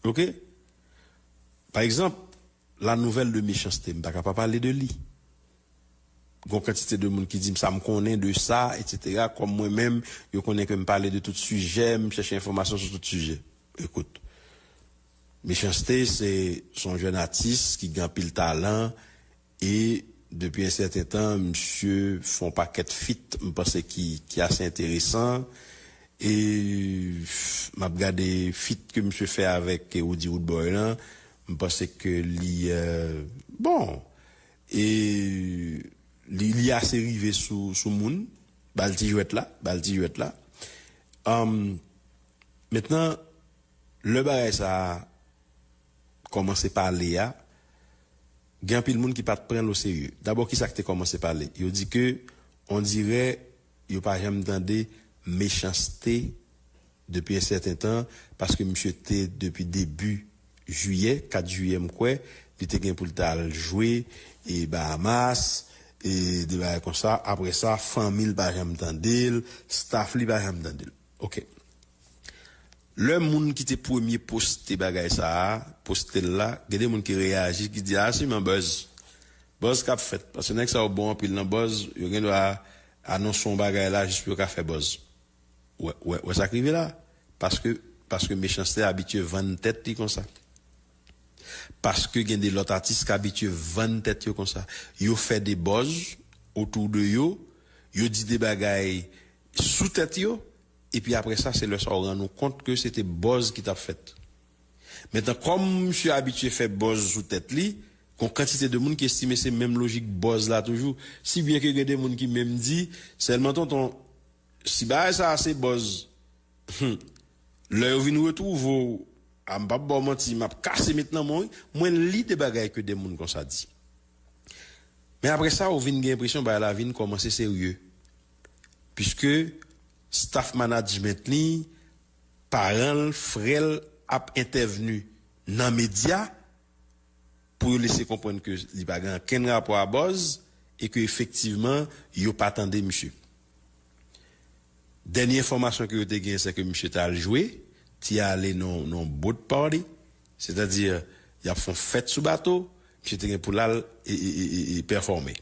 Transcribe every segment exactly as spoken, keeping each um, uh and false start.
Ok? Pa egzanp, la nouvelle de Mechanste, m pa ka pa pale de li. Gon kantite de moun ki di m sa m konnen de sa, etsetera. Kòm mwen menm, yo konnen ke m pale de tout sijè, m chèche enfòmasyon sou tout sijè. Ekout, Mechanste se, se yon jèn atis ki gen anpil talan, e depi yon sèten tan, misye fè yon pakèt feat, m panse ki, ki ase enteresan. E m ap gade feat ke misye fè avèk Roody Roodboy lan, m panse ke li, euh, bon, e li, li ase rive sou, sou moun, ba l ti jwèt la, ba l ti jwèt la. Um, mentnan, lè bagay sa a kòmanse pale a, gen anpil moun ki pa t pran l oserye. Dabò, kisa k te kòmanse pale? Yo di ke, on dirè, yo pa janm tande Mechanste depi yon sèten tan, paske misye te, depi debi jiyè, kat jiyè m kwè, li te gen pou l t al jwe e Bahamas, e de bagay konsa. Apre sa, fanmi l pa janm tande l, staff li pa janm tande l. Ok. Lè moun ki te premye poste bagay sa a, poste l la, gen de moun ki reyaji, ki di, "A, siman buzz. Buzz k ap fèt." Paske nèg sa yo bon anpil nan buzz, yo gen dwa anonse yon bagay la jis pou yo ka fè buzz. Wè, wè, wè sa k rive la? Paske, paske Mechanste abitye vann tèt li konsa. Paske gen de lòt atis k abitye vann tèt yo konsa. Yo fè de buzz otou de yo, yo di de bagay sou tèt yo, epi apre sa, se lè sa w rann ou kont ke se te buzz ki t ap fèt. Mentnan, kòm misye abitye fè buzz sou tèt li, gon kantite de moun ki estime se menm lojik buzz la toujou. Si byen ke gen de moun ki menm di, "Sèlman tonton, si bagay sa a se buzz, hmm, lè yo vin retwouve w, a, m p ap ba w manti, m ap kase met nan men w, wi." Mwen li de bagay ke de moun konsa di. Men apre sa, ou vin gen enpresyon bagay la vin kòmanse serye. Piske staff management li, paran l, frè l ap entèvni nan medya pou yo lese konprann ke li pa gen okenn rapò a buzz e ke efektivman, yo pa tande misye. Dènye enfòmasyon ke yo te gen, se ke misye t al jwe, ti ale nan, nan boat party, sètadi, y ap fè yon fèt sou bato, misye te gen pou l al e, e, e, e, e pèfòme.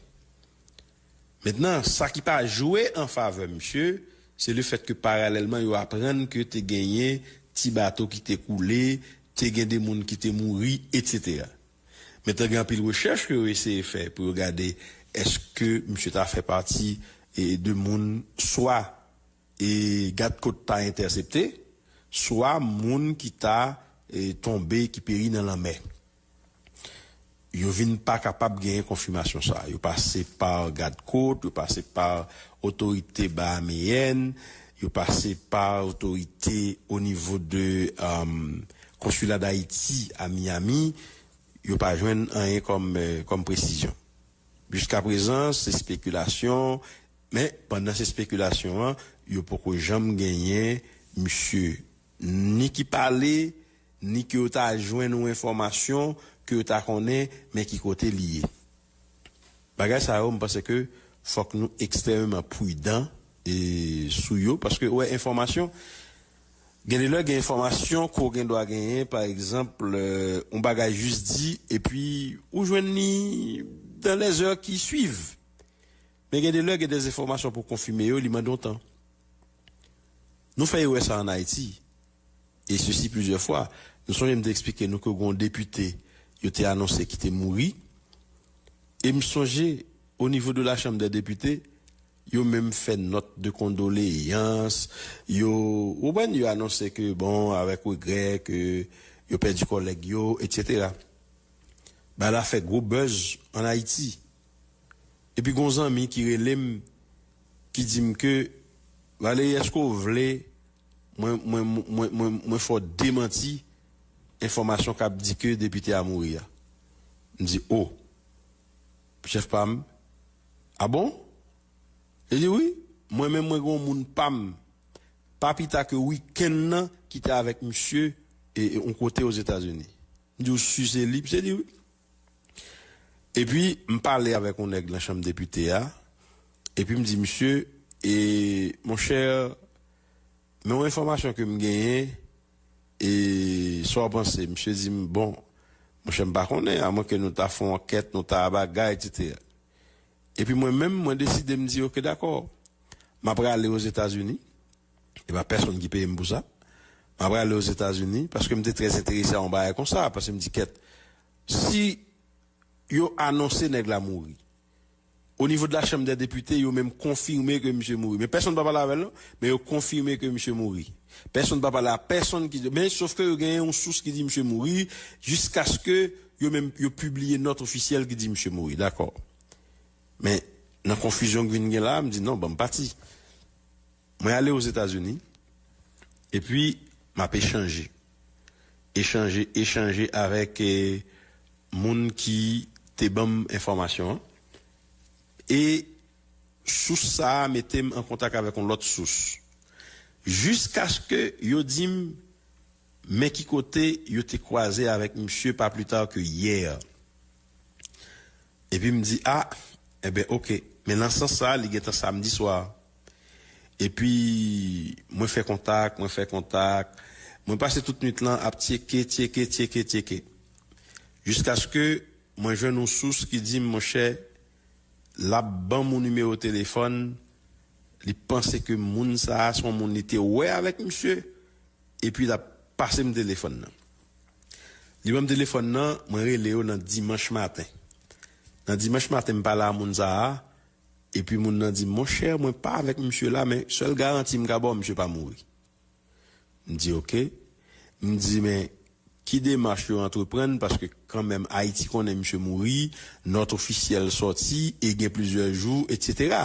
Mentnan, sa ki pa jwe an favè misye, se lefèt ke paralèlman yo aprann ke te genyen ti bato ki te koule, te gen de moun ki te mouri, etsetera. Mentnan, gen anpil rechèch ke yo eseye fè pou yo gade èske misye ta fè pati, e, de moun swa, e, gadkòt ta entèsepte, swa moun ki ta, e, tonbe, ki peri nan lanmè. Yo vin pa kapab genyen konfimasyon sa. Yo pase pa gadkòt, yo pase pa otorite bahameyèn, yo pase pa otorite o nivo de, um, konsila Dayiti a Miami, yo pa jwenn anyen kòm, eh, kòm presizyon. Jiskaprezan, se spekilasyon, men pandan se spekilasyon an, yo poko janm genyen misye ni ki pale, ni ke yo ta jwenn yon enfòmasyon ke yo ta konnen, men ki kote li ye. Bagay sa yo, m panse ke fòk nou ekstrèmeman pridan e sou yo, paske, wè, enfòmasyon, gen de lè, gen enfòmasyon ke w gen dwa genyen, pa egzanp, eh, yon bagay jis di, epi ou jwenn li dans les heures qui suivent. Men gen de lè, gen de enfòmasyon pou konfime yo, li mande yon tan. Nou fè erè sa an Ayiti, e sesi plizyè fwa. Nou sonje m te eksplike nou ke gon depite yo te anonse ki te mouri. E m sonje, o nivo de la Chambre des Députés, yo menm fè nòt de kondoleyans, yo, ou konprann, yo anonse ke, bon, avèk regrè, ke yo pèdi kòlèg yo, etsetera. Bagay la fè gwo buzz an Ayiti. Epi gon zanmi ki rele m, ki di m ke, "Valery, èske w vle mwen, mwen, mwen, mwen, mwen fè w demanti enfòmasyon k ap di ke depite a mouri a?" M di, "O, chèf pa m, a bon?" Li di, "Wi, mwen menm mwen gen yon moun pa m, pa pita ke wikenn nan, ki te avèk misye e, e yon kote Ozetazini." M di, "Ou si se li?" Misye di, "Wi." Epi, m pale avèk yon nèg nan chanm depite a, epi m di, "Misye, e, monchè, men yon enfòmasyon ke m genyen, e Sa w panse? Misye di m, bon, monchè, m pa konnen, amwenke nou ta fè yon ankèt, nou ta bagay, etsetera. Epi mwen menm, mwen deside, m di, oke, dakò. M ap prale Ozetazini. E pa pèsonn ki peye m pou sa. M ap prale Ozetazini, paske m te trè enterese a yon bagay konsa, paske m di, kèt, si yo anonse nèg la mouri, o nivo de la Chanm dè Depite, yo menm konfime ke misye mouri. Men pèsonn pa pale avè l, non, men yo konfime ke misye mouri. Pèsonn pa pale a pèsonn ki di, men sof ke yo genyen yon sous ki di misye mouri, jiskaske yo menm, yo pibliye nòt ofisyèl ki di misye mouri. Dakò. Men, nan konfizyon ki vin gen la, m di, non, ban m pati. Mwen ale Ozetazini, epi m ap echanje. Echanje, echanje avèk, eh, moun ki te ban m enfòmasyon an. E sous sa a mete m an kontak avèk yon lòt sous. Jiskaske yo di m, men ki kote yo te kwaze avèk misye pa pli ta ke yè. Epi m di, a, enben, oke. Men nan sans sa, li gentan samdi swa. Epi, mwen fè kontak, mwen fè kontak. Mwen pase tout nwit lan ap tcheke, tcheke, tcheke, tcheke. Jiskaske mwen jwenn yon sous ki di m, monchè, l ap ban m yon nimewo telefòn, li panse ke moun sa a se yon moun li te wè avèk misye, epi l ap pase m telefòn nan. Li ban m telefòn nan, mwen rele yo nan dimanch maten. Nan dimanch maten, m pale a moun sa a, epi moun nan di m, monchè, mwen pa avèk misye la, men sèl garanti m ka ba w, misye pa mouri. M di, oke. M di, men ki demach yo antreprann, paske kanmenm Ayiti konnen misye mouri, nòt ofisyèl sòti, e gen plizyè jou, etsetera.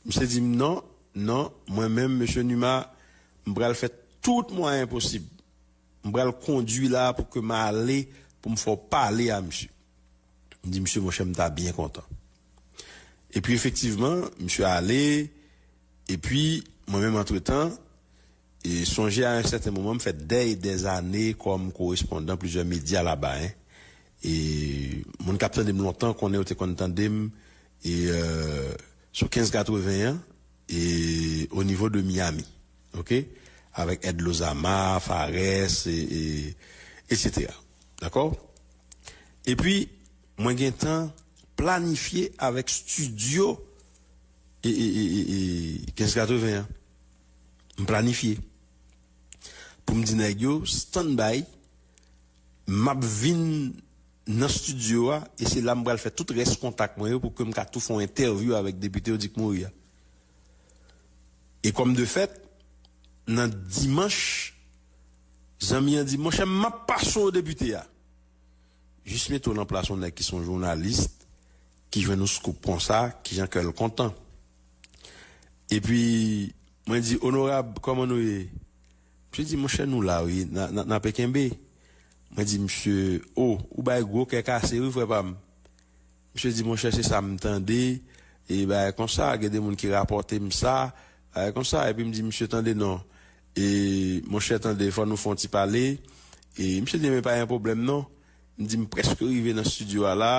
Misye di m, non, non, mwen menm, mesye Numa, m pral fè tout mwayen posib. M pral kondui la pou ke m ale, pou m fè w pale a misye. M di, misye, monchè, m ta byen kontan. Epi, efektivman, misye ale, epi, mwen menm, antretan, e sonje a yon sèten moman, m fè dèy dèzane kòm korespondan plizyè medya laba, en. E moun k ap tande m lontan konnen yo te konn tande m, e, euh, sou kenz katreven an, e o nivo de Miami, oke? Avèk Ed Lozama, Fares, e, e, etsetera. Dakò? Epi, mwen gentan planifye avèk estidyo e, e, e, e, e, kenz katreven an. M planifye. Pou m di nèg yo, stand by, m ap vin nan estidyo a, e se la m pral fè tout rès kontak mwen yo pou ke m ka tou fè yon entèvyou avèk depite yo di k mouri a. E kòm de fèt, nan dimanch, zanmi an di, monchè, m ap pase w depite a. Jis mete w nan plas yon nèg ki se yon jounalis, ki jwenn yon scoop konsa, kijan kè l kontan. Epi, mwen di, onorab, kòman nou ye? Misye di, monchè, nou la, wi, n a, n a, n ape kenbe. Mwen di, misye, o, ou bay gwo kè kase, wi, frè pa m. Misye di, monchè, se sa m tande, e bagay konsa, gen de moun ki rapòte m sa, bagay konsa. Epi m di, misye, tande non. E, monchè, tande, fò nou fè yon ti pale. E, misye di, men pa gen pwoblèm non. M di, m prèske rive nan estidyo a la,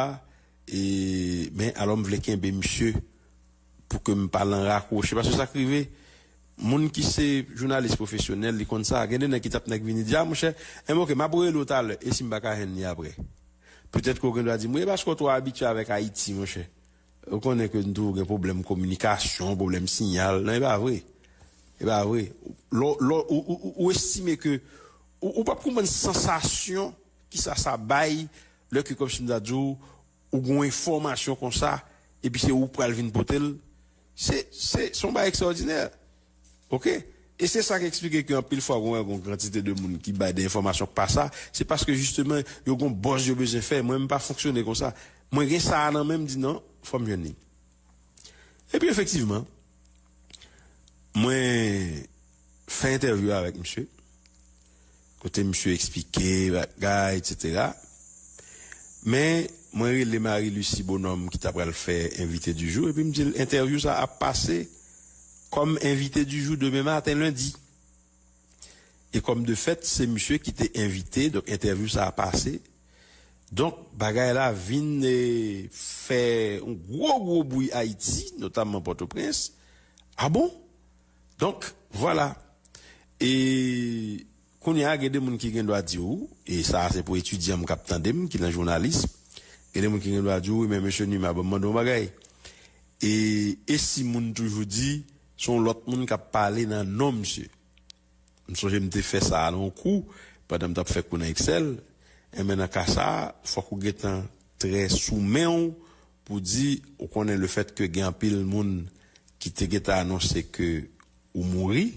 e, men alò m vle kenbe misye pou ke m pa lan rakwoche. Paske sa k rive, moun ki se jounalis pwofesyonèl, li konn sa. Gen de nèg ki t ap nèk vini di, a, monchè, enben, oke, m ap rele w talè, e si m pa ka jwenn li apre? Petèt ke w gen dwa di m, wi, paske w twò abitye avèk Ayiti, monchè. Ou konnen ke n toujou gen pwoblèm kominikasyon, pwoblèm siyal. Non, e pa vre. E pa vre. Lè, lè, ou, ou, ou, ou estime ke, ou, ou p ap konprann sansasyon ki sa, sa bay, lè ke kòmsi m ta di w, ou gen yon enfòmasyon konsa, epi se ou k pral vin pote l. Se, se, se yon bagay ekstraòdinè. Oke? E se sa k eksplike ke anpil fwa, gen yon kantite de moun ki bay de enfòmasyon k pa sa, se paske jisteman, yo gen yon buzz yo bezwen fè. Mwen, m pa fonksyone konsa. Mwen gen sa a nan men m, m di non, fò m jwenn li. Epi efektivman, mwen fè entèvyou avèk misye, kote misye eksplike bagay, etsetera. Men, mwen rele Marie Lucie Bonhomme ki ta pral fè envite di jou, epi m di l, entèvyou sa ap pase kòm envite di jou demen maten, lendi. E kòm de fèt, se misye ki te envite, donk entèvyou sa a pase. Donk, bagay la vin, eh, fè yon gwo, gwo bri Ayiti, notamman Pòtoprens. A bon? Donk, vwala. E Kounye a, gen de moun ki gen dwa di w, e sa a se pou etidyan m k ap tande m, ki nan jounalis, gen de moun ki gen dwa di w, wi, men mesye Numa, ban m mande w yon bagay. E, e si moun toujou di, se yon lòt moun k ap pale nan non misye? M sonje m te fè sa a nan yon kou, pandan m t ap fè kou nan Excel. Enben, nan ka sa a, fòk ou gentan trè sou men w pou di, ou konnen lefètke gen anpil moun ki te gentan anonse ke ou mouri.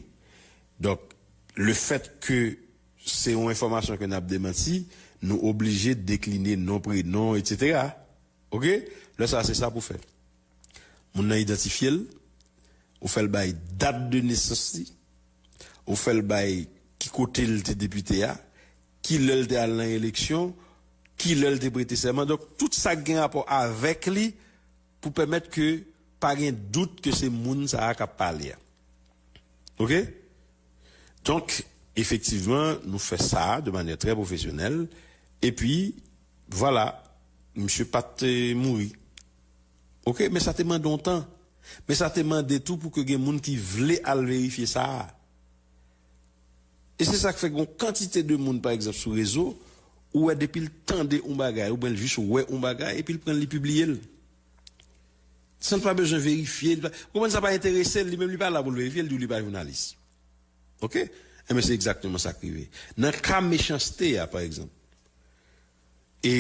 Donk, lefètke se yon enfòmasyon ke n ap demanti, nou oblije dekline non, prenon, etsetera. Oke? Lè sa a, se sa pou fè. Moun nan idantifye l, ou fè l bay dat de nesans li, ou fè l bay ki kote l te depite a, ki lè l te al nan eleksyon, ki lè l te prete sèman. Donk, tout sa k gen rapò avèk li pou pèmèt ke pa gen dout ke se moun sa a k ap pale a. Oke? Donk, efektivman, nou fè sa de manyè trè pwofesyonèl. Epi, vwala, misye pa t, eh, mouri. Oke? Men sa te mande yon tan. Men sa te mande tou pou ke gen moun ki vle al verifye sa a. E se sa k fè gen yon kantite de moun, pa egzanp, sou rezo, ou wè depi l tande yon bagay, oubyen l jis wè yon bagay, epi l pran l, li pibliye l. San l pa bezwen verifye, li pa, ou konprann, sa pa enterese l, li menm li pa la pou l verifye, l di w li pa jounalis. Oke? Enben, se egzakteman sa k rive. Nan ka mechanste a, pa egzanp, e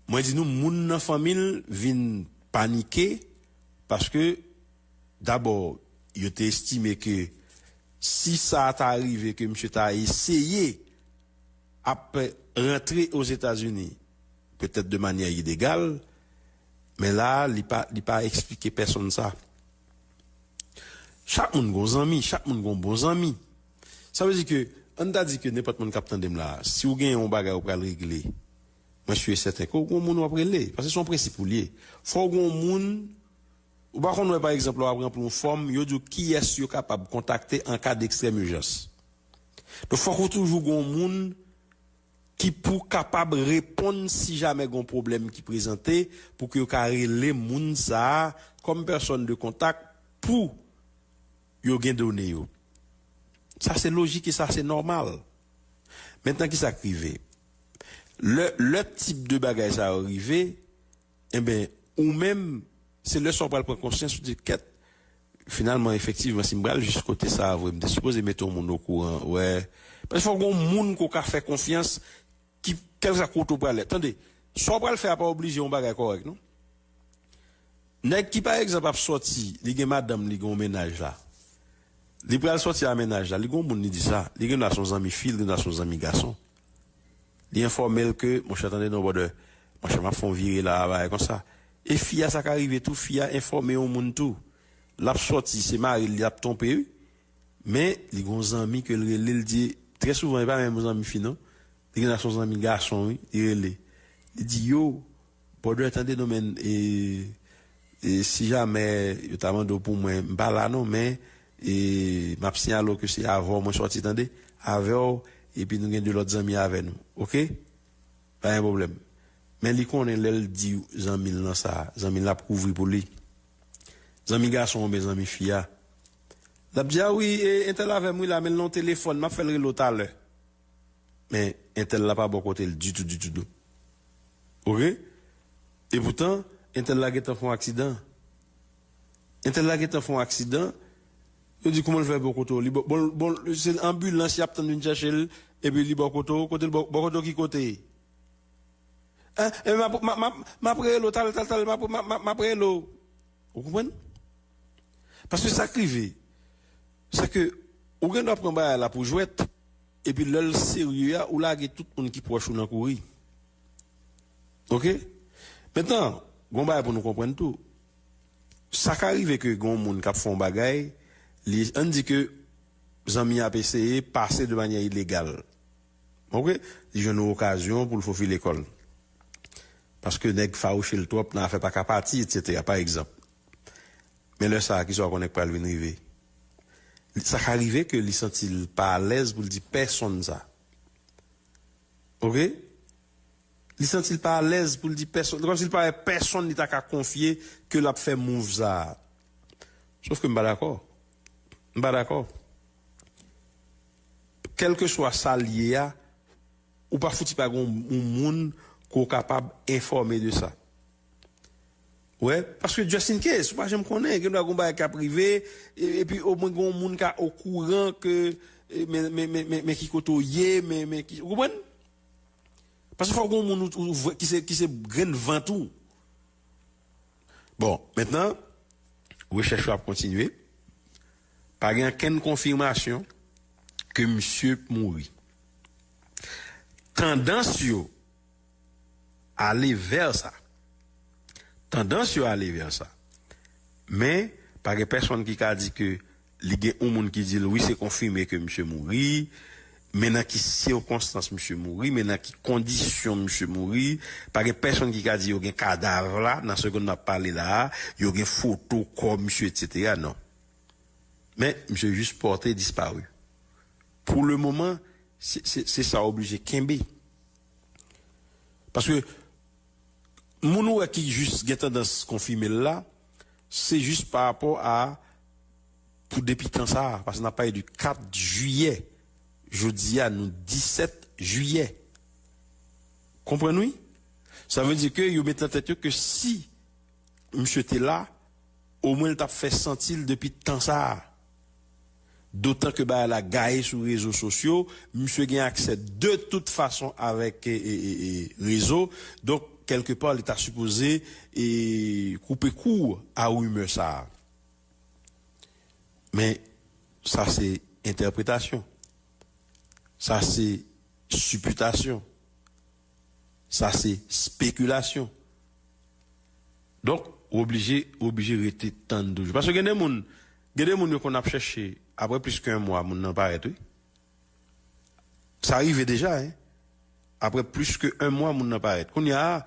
mwen di nou, moun nan fanmi l vin panike, paske, dabò, yo te estime ke si sa ta rive, ke misye ta eseye ap rantre Ozetazini, petèt de manyè ilegal, men la a, li pa, li pa eksplike pèsonn sa. Chak moun gon zanmi, chak moun gon bon zanmi. Sa vle di ke, ann ta di ke nenpòt moun k ap tande m la a, si w gen yon bagay ou pral regle, mwen si e sèten ke w gon moun w ap rele, paske se yon prensip ou l ye. Fò w gon moun, ou pa konn wè, pa egzanp, lè w ap ranpli yon fòm, yo di w kiyès yo kapab kontakte an ka dekstrèm ijans. Donk, fòk ou toujou gon moun ki pou kapab reponn si jamè gon pwoblèm ki prezante, pou ke yo ka rele moun sa a kòm pèsòn de kontak pou yo gen done yo. Sa se lojik e sa se nòmal. Mentnan, ki sa k rive? Lè, lè tip de bagay sa yo rive, enben, ou menm, se lè sa w pral pran konsyans, ou di, kèt, finalman, efektivman, si m pral jis kote sa a vre, m te sipoze mete yon moun okouran, wè. Paske fòk gon moun ke w ka fè konfyans, ki, kèlkeswa kote w prale. Tande, sa w pral fè a pa oblije yon bagay kòrèk, non. Nèg ki, pa egzanp, ap sòti, li gen madanm, li gen yon mennaj la. Li pral sòti a mennaj la, li gen yon moun li di sa, li gen dwa se yon zanmi fi, li gen dwa se yon zanmi gason. Li enfòme l ke, monchè, tande non, brother, monchè, m ap fè yon vire la, bagay konsa. E fi a, sa ka rive tou, fi a enfòme yon moun tou. L ap sòti, se mari l, li ap twonpe, wi. Men, li gen yon zanmi ke l rele, l di, trè souvan, e pa menm yon zanmi fi, non. Li gen dwa se yon zanmi gason, wi, li rele. Li di, yo, brother, tande non, men, e, e si jamè yo ta mande w pou mwen, m pa la non, men, e, m ap siyale w ke se avè w mwen sòti, tande, avè w, epi nou gen de lòt zanmi avè nou, oke? Pa gen pwoblèm. Men li konnen lè l di zanmi l nan sa, zanmi l ap kouvri pou li. Zanmi gason oubyen zanmi fi a. L ap di, a wi, e, entèl avè m wi la, men l nan yon telefòn, m ap fè l rele w talè. Men entèl la pa bò kote l ditou, ditou, ditou. Oke? Epoutan, entèl la gentan fè yon aksidan. Entèl la gentan fè yon aksidan. Yo di, kòman l fè bò kote w? Li bò, bon, bon, se anbilans y ap tann vin chèche l, epi li bò kote w. Kote l bò, bò kote w ki kote? Hein? E m ap, m ap, m ap, m ap rele w, talè, talè, talè, m ap, m ap, m ap, m ap rele w. Ou konprann? Paske sa k rive, se ke ou gen dwa pran bagay la pou jwèt, epi lè l serye a, ou lage tout moun ki pwòch ou nan kouri. Oke? Mentnan, gon bagay pou nou konprann tou. Sa ka rive ke gon moun k ap fè yon bagay, li, ann di ke zanmi an ap eseye pase de manyè ilegal. Oke? Li jwenn yon okazyon pou l fofile kò l. Paske nèg fawouche l twòp nan afè pa ka pati, etsetera, pa egzanp. Men lè sa a, kisa w konnen k pral vin rive? Sa ka rive ke li santi l pa alèz pou l di pèsonn sa. Oke? Li santi l pa alèz pou l di pèsonn, kòmsi l pa wè pèsonn li ta ka konfye ke l ap fè mouv sa a. Sòf ke m pa dakò. M pa dakò. kèlkeswa sa l ye a, ou pa fouti pa gen yon moun ke w kapab enfòme de sa. Wè, paske just in case, ou pa janm konnen, gen dwa gen yon bagay k ap rive, e- epi omwen gen yon moun ka okouran ke, e, men, men, men, men, men ki kote w ye, men, men ki, ou konprann? Paske fòk gen yon moun ou, ou, vre- ki se, ki se grenn vant ou. Bon, mentnan, rechèch yo ap kontinye. Pa gen okenn konfimasyon ke misye mouri. Tandans yo ale vè sa. Tandans yo ale vè sa. Men, pa gen pèsonn ki ka di ke li gen yon moun ki di l, wi, se konfime ke misye mouri, men nan ki sikonstans misye mouri, men nan ki kondisyon misye mouri. Pa gen pèsonn ki ka di yo gen kadav la, nan segonn n ap pale la a, yo gen foto kò misye, etsetera. Non. Men, misye jis pòte dispari. Pou le moman, se, se, se sa w oblije kenbe. Paske moun ou wè ki jis gen tandans konfime l la, se jis pa rapò a, pou depi tan sa a, paske n ap pale de kat jiyè, jodi a nou disèt jiyè. Konprann wi? Sa vle di ke yo met nan tèt yo ke si misye te la, omwen l t ap fè santi l depi tan sa a. Dotan ke bagay la gaye sou rezo sosyo, misye gen aksè de tout fason avèk e, e, e, e, rezo. Donk, kèlke pa, li ta sipoze e, koupe kou a rimè sa a. Men, sa se entèpretasyon. Sa se sipitasyon. Sa se spekilasyon. Donk, ou oblije, ou oblije rete tann toujou. Paske gen de moun, gen de moun yo konn ap chèche, apre plis ke yon mwa, moun nan parèt, wi. Sa rive deja, hein. Apre plis ke yon mwa, moun nan parèt. Kounye a,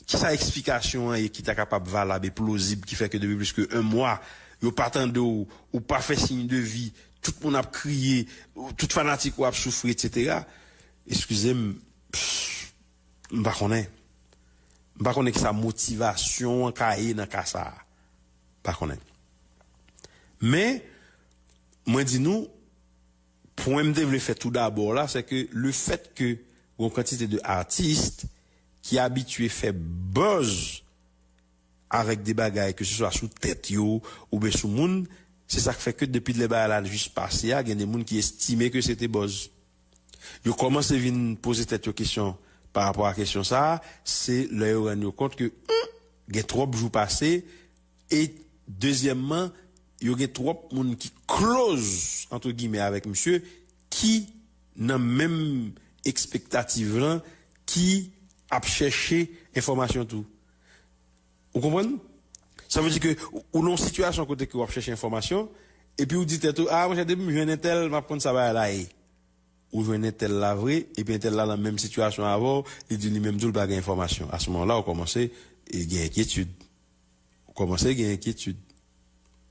kisa eksplikasyon an ye ki ta kapab valab e plozib ki fè ke depi plis ke yon mwa, yo pa tande w, ou pa fè siy de vi, tout moun ap kriye, tout fanatik ou ap soufri, etsetera. Eskize m, pff, m pa konnen. M pa konnen kisa motivasyon an ka ye nan ka sa a. Pa konnen. Men, mwen di nou, pwen m te vle fè tou dabò la, se ke le fèt ke yon kantite de atis ki abitye fè buzz avèk de bagay, ke se swa sou tèt yo oubyen sou moun, se sa k fè ke depi lè bagay la jis pase a, gen de moun ki estime ke se te buzz. Yo kòmanse vin poze tèt yo kesyon pa rapò a kesyon sa a, se lè yo rann yo kont ke, hmm, gen twòp jou pase, e dezyèmman, yo gen twòp moun ki close, entre guillemets, avèk misye, ki nan menm ekspektativ lan, ki ap chèche enfòmasyon tou. Ou konprann? Sa vle di ke ou, ou nan yon sitiyasyon kote ke w ap chèche enfòmasyon, epi ou di tèt ou, a, monchè, depi m jwenn entèl, m ap konn sa bagay la ye. Ou jwenn entèl la vre, epi entèl la nan menm sitiyasyon avè w, li di li menm tou l pa gen enfòmasyon. A se moman la, ou kòmanse e, gen enkyetid. Ou kòmanse gen enkyetid.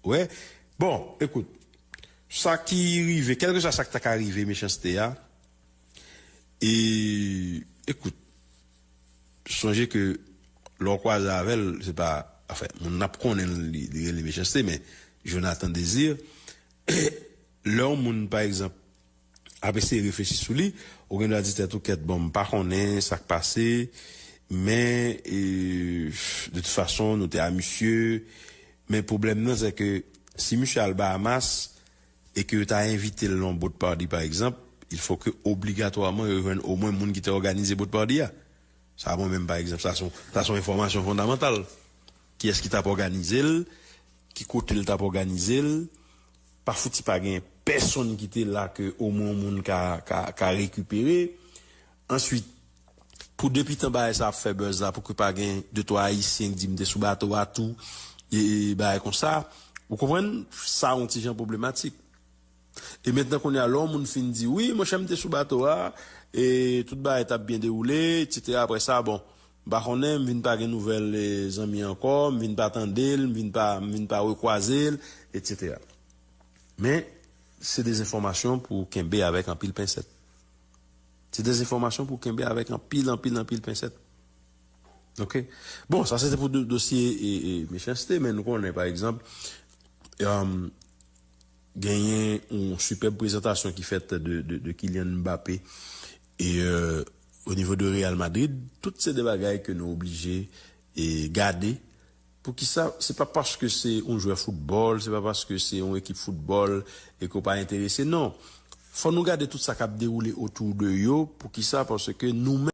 Wè. Bon, ekout. Sa ki rive, kèlkeswa sa k ta ka rive, mechanste a, e, ekout, sonje ke lè w kwaze avè l, se pa, anfen, moun n ap konnen l, li, li rele mechanste, men Jonathan Désir, lè yon moun, pa egzanp, ap eseye reflechi sou li, ou gen dwa di tèt ou, kèt, bon, m pa konnen sa k pase, men, e, de tout fason, nou te a misye, men pwoblèm nan, se ke si misye al Bahamas, e ke yo ta envite l nan yon boat party, pa egzanp, il faut que obligatwaman yo jwenn omwen moun ki te òganize boat party a. Sa, mwen menm, pa egzanp, sa se yon, sa se yon enfòmasyon fondamantal. Kiyès ki t ap òganize l, ki kote l t ap òganize l, pa fouti pa gen pèsonn ki te la ke omwen yon moun ka, ka, ka rekipere. Answit, pou depi tan bagay sa ap fè buzz la, pou ke pa gen de twa Ayisyen ki di m te sou bato a tou, e, e bagay konsa, ou konprann, sa yon ti jan pwoblematik. E mentnan, kounye a, lè yon moun fin di, wi, monchè, m te sou bato a, e tout bagay t ap byen dewoule, etsetera. Apre sa, bon, m pa konnen, m vin pa gen nouvèl, e, zanmi ankò, m vin pa tande l, m vin pa, m vin pa rekwaze l, etsetera. Men, se de enfòmasyon pou kenbe avèk anpil pensèt. Se de enfòmasyon pou kenbe avèk anpil, anpil, anpil pensèt. Oke? Bon, sa se te pou do- dosye e, e, mechanste, men nou konnen, pa egzanp, um, genyen yon sipèb prezantasyon ki fèt de, de, de Kylian Mbappé e, euh, o nivo de Real Madrid, tout se de bagay ke nou oblije e gade. Poukisa? Se pa paske se yon jwè foutbòl, se pa paske se yon ekip foutbòl e ke w pa enterese. Non. Fò nou gade tout sa k ap dewoule otou de yo. Poukisa? Paske nou menm,